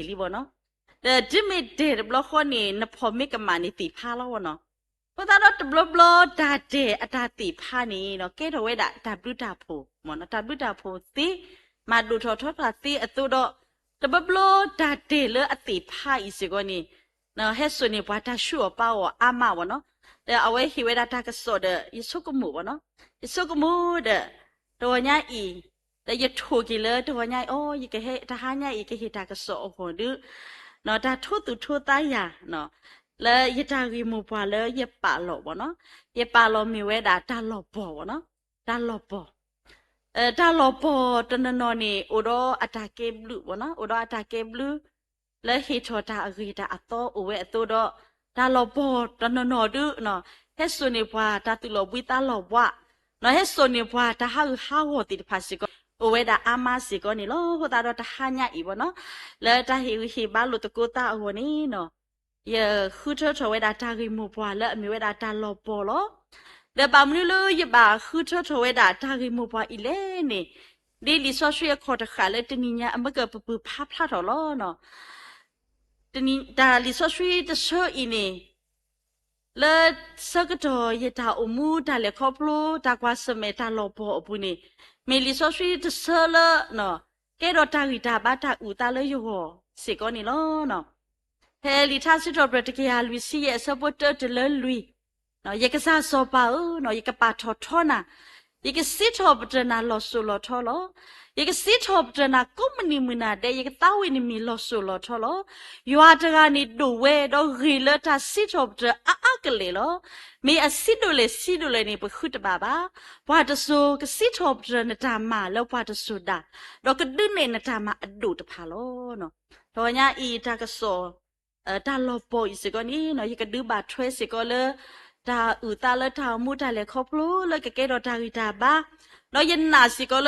လံဘၣ်နီၤ. ဒီးတုၤမ့ၢ်ဒဲးတဘျီဃီန့ၣ် နဖီၣ်မ့ၢ်ကမၣ်န့ၣ်သ့ၣ်ဖးလီၤဘၣ်နီၤ. အဃိသတးဒီးတဘျီဘျီတၢ်ဒဲးအတၢ်သ့ၣ်ဖးန့ၣ်နီၤ ကဲထီၣ်ဝဲဒၣ်တၢ်ဘျုးတၢ်ဖှိၣ်မ့ၢ်နီၤ, တၢ်ဘျုးတၢ်ဖှိၣ်သ့, မၤဒိၣ်ထီၣ်ထီထီၣ်သ့အသိးဒီး တဘျီဘျီတၢ်ဒဲးလၢအသ့ၣ်ဖးအံၤစ့ၢ်ကီးန့ၣ် ဟဲစိာ်န့ၢ်ပှၤတၢ်ဆူၣ်အီၣ်ပာ်အီၣ်အါမးဘၣ်နီၤ. ဒီးအဝဲဟ့ၣ်ဝဲဒၣ်တၢ်ကစီၣ်ဒီး ယဆိကမိၣ်ဘၣ်နီၤ, ယဆိကမိၣ်ဒီး တဂီၤညါအံၤ ဒီးယထိၣ်က့ၤလၢတဂီၤညါအံၤ အိ ယကဟဲ တဟါညါအံၤ ကဟ့ၣ်တၢ်ကစီၣ်အဂီၢ်ဒီး တၢ်ထိသူၣ်ထိသးယၤ လၢယတၢ်ဂ့ၢ်မိၢ်ပှၢ်လၢယပာ်လီၤဘၣ်နီၤ, ယပာ်လီၤမ့ၢ်ဝဲဒၣ်တၢ်လီၤပီၢ်ဘၣ်နီၤ, တၢ်လီၤပီၢ် တၢ်လီၤပီၢ်တနီၤနီၤန့ၣ် အိၣ်ဒီးအတၢ်ကဲဘျုးဘၣ်နီၤ, အိၣ်ဒီးအတၢ်ကဲဘျုး လၢဟ့ၣ်ထီၣ်တၢ်အဂ့ၤတၢ်အသီအိၣ်ဝဲအသိးဒီး တၢ်လီၤပီၢ်တနီၤနီၤဒုး ဟဲစိာ်န့ၢ်ပှၤတၢ်သူၣ်လီၤဘှံးသးလီၤဘှါ, ဟဲစိာ်န့ၢ်ပှၤတၢ်ဟးဂူာ်ဟးဂီၤသ့ၣ်တဖၣ်စ့ၢ်ကီး အိၣ်ဝဲဒၣ်အါမးစ့ၢ်ကီးန့ၣ်လီၤ. အဃိသတးဒီးတဟါညါအံၤဘၣ်နီၤ, လၢတၢ်ဟ့ၣ်ဂံၢ်ဟ့ၣ်ဘါလိာ်သကိးသးအဂီၢ်န့ၣ်နီၤ ယဃုထၢထီၣ်ဝဲဒၣ်တၢ်ဂ့ၢ်မိၢ်ပှၢ်လၢအမ့ၢ်ဝဲဒၣ်တၢ်လီၤပီၢ်လီၤ. ဒီးဘၣ်မနုၤလၢယဘၣ်ဃုထၢထီၣ်ဝဲဒၣ်တၢ်ဂ့ၢ်မိၢ်ပှၢ်အံၤလဲၣ်န့ၣ်, ဒ်လံာ်စီဆှံအခီၣ်တဃာ်လၢတနံၤညါအမ့ၢ်ကပပူၤဖးဖျါထီၣ်လီၤ. တၢ်လံာ်စီဆှံတဆၢအံၤန့ၣ် လၢဆၢကတီၢ်ယတၢ်အိၣ်မူတၢ်လဲၤခီဖျိ တၢ်ကွၢ်ဆၢၣ်မဲာ်တၢ်လီၤပီၢ်အပူၤန့ၣ် မ့ၢ်လံာ်စီဆှံတဆၢလၢ ကဲထီၣ်တၢ်ဂံၢ်တၢ်ဘါတၢ်အုၣ်သးလၢယဂီၢ်စ့ၢ်ကီးန့ၣ်လီၤ. ဖဲလံာ်ထါစံးထီၣ်ပတြၢၤတကယၤလွံၢ်ဆံယဲၢ်အဆၢဖိတၢတုၤလၢလွံၢ်, ယကစၢ်စီၤပၤဧၢ, ယကပာ်ထီၣ်ထီနၤ, ယကစံးထီၣ်ပတြၢၤနၤလီၤစိၤလီၤထီလီၤ. ယကစံးထီၣ်ပတြၢၤနၤကိးမုၢ်နံၤမုၢ်နၤဒဲး, ယကသးဝံၣ်နမံၤလီၤစိၤလီၤထီလီၤ. ယွၤတဂၤန့ၣ်ဒိၣ်ဝဲဒီးဂ့ၤလၢတၢ်စံးထီၣ်ပတြၢၤအါအါကလဲာ်လီၤ. မ့ၢ်အစံးဒိၣ်လဲၣ်စံးဒိၣ်လဲၣ်န့ၣ် ပဃုတဘၣ်ဘၣ်. ပှၤတစိၤကစံးထီၣ်ပတြၢၤနတၢ်မၤလၢပှၤတစိၤဒၣ်, ဒီးကဒုးနဲၣ်နတၢ်မၤအဒိၣ်တဖၣ်လီၤ. တဂီၤညါအံၤတၢ်ကစီၣ် တၢ်လီၤပီၢ်အံၤစ့ၢ်ကီးန့ၣ် ယကဒုးဘၣ်ထွဲစ့ၢ်ကီးလၢ တၢ်အုၣ်သးလၢတၢ်အိၣ်မူတၢ်လဲၤခီဖျိလၢကကဲထီၣ်တၢ်ဂံၢ်တၢ်ဘါ, ဒီးယနာ်စ့ၢ်ကီး